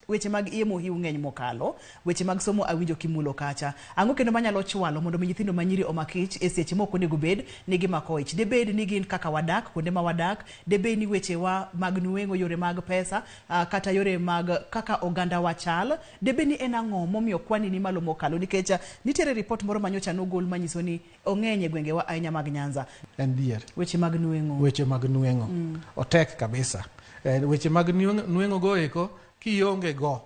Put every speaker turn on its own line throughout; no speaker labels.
Weche mag iye mohiu ng'eny mokalo. Weche mag somo awinjo kimulo kacha. Ang'o kendo manyalo chwalo mondo mi nyithindo manyiri omak ich e seche ma ok onego bed ni gimako ich? Debed ni gin kaka wadak, kuonde ma wadak, debed ni wechewa mag nweng'o, yore mag pesa, kata yore mag kaka oganda wa chal, debed ni en ang'o momiyo kwani ni malo mokalo? Nikech nitiere ripot moro manyocha nogol manyiso ni ong'eny e gwengewa ahinya mag Nyanza.
En dhier.
Weche mag nweng'o.
Weche mag nweng'o. Otek kabisa. Weche mag nweng'o go eko kionge go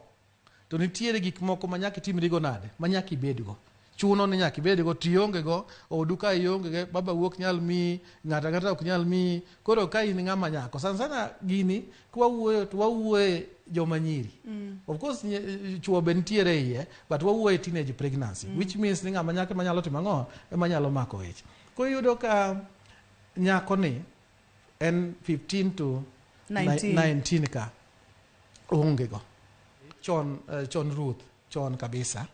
to nitiere gik moko ma nyaka itimrigo nade, ma nyaka ibedgo. Chuno ni nyaka ibedgo, tionge go, odu ka ionge go, baba wuok nyal miyi, ng'ato ang'ata ok nyal miyi. Koro ka in ng'ama nyako, sana sana gini kwawuoyo to wawuoye joma nyiri. Of course chuo be nitiere iye, but wawuoye teenage pregnancy, which means ni ng'ama nyako ema nyalo timo ang'o, ema nyalo mako ich. Koro iyudo ka nyako ni en 15 to
19.
19 ka oonge go. Chon, chon Ruth, chon kabisa.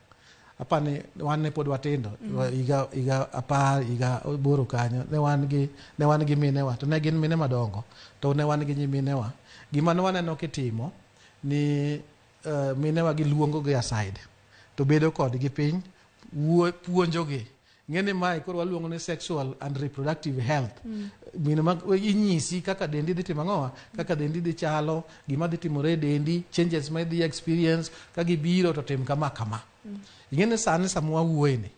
Apani wan ne pod watindo, higa 10, higa 8 kanyo, ne wan gi minewa, to ne gin mine madongo, to ne wan gi nyiminewa. Gima ne waneno kitimo ni minewa giluongo gi aside, to bedo kodgi piny, puonjogi. Ng'eni mae koro waluongo ni sexual and reproductive health. Mine ma inyisi kaka dendi dhi timo ang'owa, kaka dendi dhi chalo, gima dhi timore e dendi, changes ma idhi experience, ka gibiro to tim kama kama. Ing'eni sani sama wawuoye ni,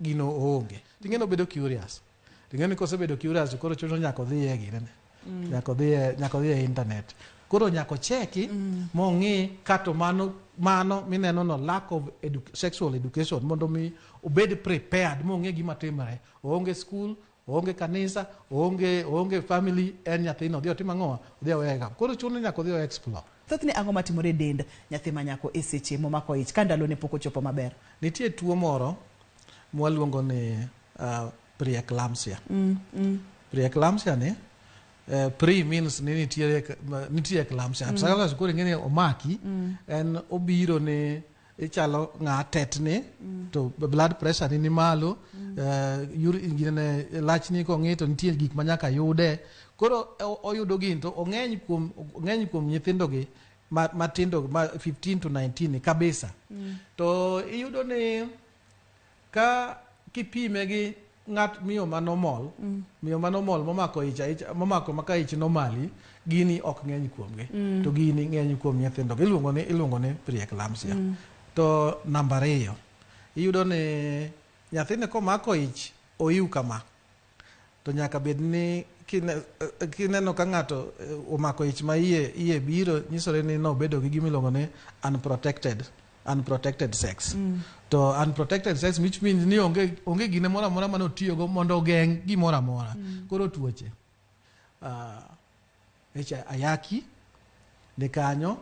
gino oonge. Ting'eni obedo curious. Ting'eni kosebedo curious to koro chuno nyaka odhi e ginene. Nyaka odhi e internet. Koro nyaka ocheki mong'i kato mano mineno no lack of sexual education mondo mi obed prepared mong'e gima timore. Oonge school, oonge kanisa, oonge family, en nyathino odhi otim ang'o? Odhi oweye ka. Koro chuno nyaka odhi o explore.
Thothne ang'o matimore e dend nyathi ma nyako e seche momako ich ka ndalone pok ochopo maber?
Nitie tuo moro mwaluongo ni preeclampsia. Preeclampsia ni pre means ni nitie eclampsia. Eclampsia koro ing'e ni omaki, en obiro ni ichalo ng'a tetni, to blood pressure ni malo, ginene lachni kong'i to nitie gik ma nyaka yude. Koro oyudo gini to ong'eny kuom nyithindo gi matindo ma 15 to 19 kabisa. To iyudo ni ka kipime gi ng'at miyo manomol, miyo manomol momako ich, ich momako maka ich normally, gini ok ng'eny kuomgi. To gini ng'eny kuom nyithindo. Iluongo ni preeclampsia. To namba 2, iyudo ni nyathini komako ich oiw kama, to nyaka bed ni kineno ka ng'ato omako ich ma iye biro, nyisore ni nobedo gi gima iluongo ni unprotected sex. To unprotected sex which means ni onge gine moro amora mane otiyogo mondo ogeng' gimoro amora. Koro tuoche. Ayaki ni kanyo,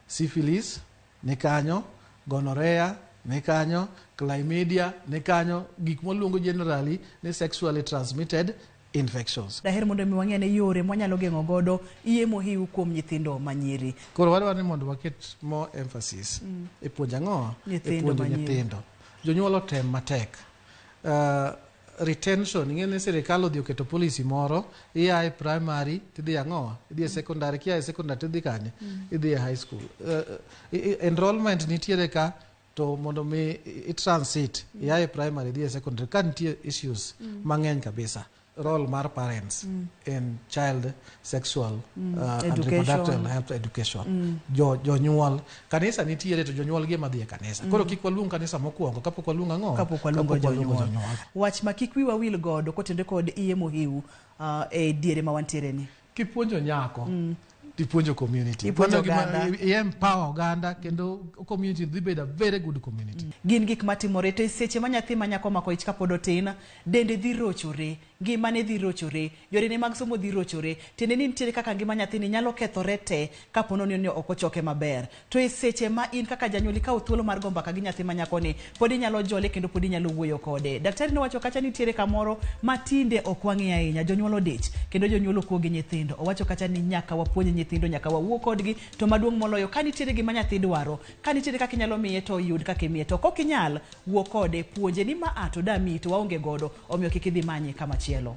syphilis ni kanyo, gonorrhea ni kanyo, chlamydia ni kanyo, gik mwaluongo generally ni sexually transmitted infections.
Daher mondo mi wang'e ane yore mwanyalo geng'o godo iye mohiu kuom nyithindo manyiri.
Koro wadwaro ni mondo waket more emphasis e puonjo ang'o? E
Nyithindo
puonjo
manyiri.
nyithindo. Jonyuol otem matek. Retention, ing'e ni sirikal odhi oketo policy moro, ia e primary tidhi ang'o? Idhi e secondary, kia e secondary tidhi kanye? Idhi e high school. Enrollment nitiere ka, to mondo mi i transit, ia e primary idhi e secondary, ka nitie issues mang'eny kabisa. Role mar parents in child sexual and
Education.
reproductive health education. Jonyuol. Kanisa nitiere to jonyuol gi ema dhi e kanisa. Koro kik waluong kanisa mokwongo kapok waluongo ang'o?
Kapok waluongo
Kapok waluongo
jonyuol.
jonyuol.
Wach ma kik wiwa wil godo kotenore kod iye mohiu e diere ma wantiere ni.
Kipuonjo nyako, tipuonjo community.
Ipuonjo
Mano gima
oganda.
i empower oganda kendo community dhi bedo a very good community.
Gin gik matimore to e seche ma nyathi ma nyako omako ich kapod otin, dende dhi rochore, ngimane dhi rochore, yorene mag somo dhi rochore. Tiende ni nitiere kaka ngima nyathini nyalo kethore te kapo ni ok ochoke maber. To e seche ma in kaka janyuol ikawo thuolo mar go mbaka gi nyathi ma nyakoni, pod inyalo jole kendo pod inyalo wuoyo kode. Daktari nowacho kacha nitiere kamoro ma tinde ok wang'i ahinya, jonyuol odich kendo jonyuol ok wuo gi nyithindo. Owacho kacha ni nyaka wapuonj nyithindo, nyaka wawuo kodgi, to maduong' moloyo ka nitiere gima nyathi dwaro, ka nitiere kaka inyalo miye to yud kaka imiye, to kok inyal, wuo kode, puonje ni ma a to damiyi to waonge godo, omiyo kik idhi manye kamachielo.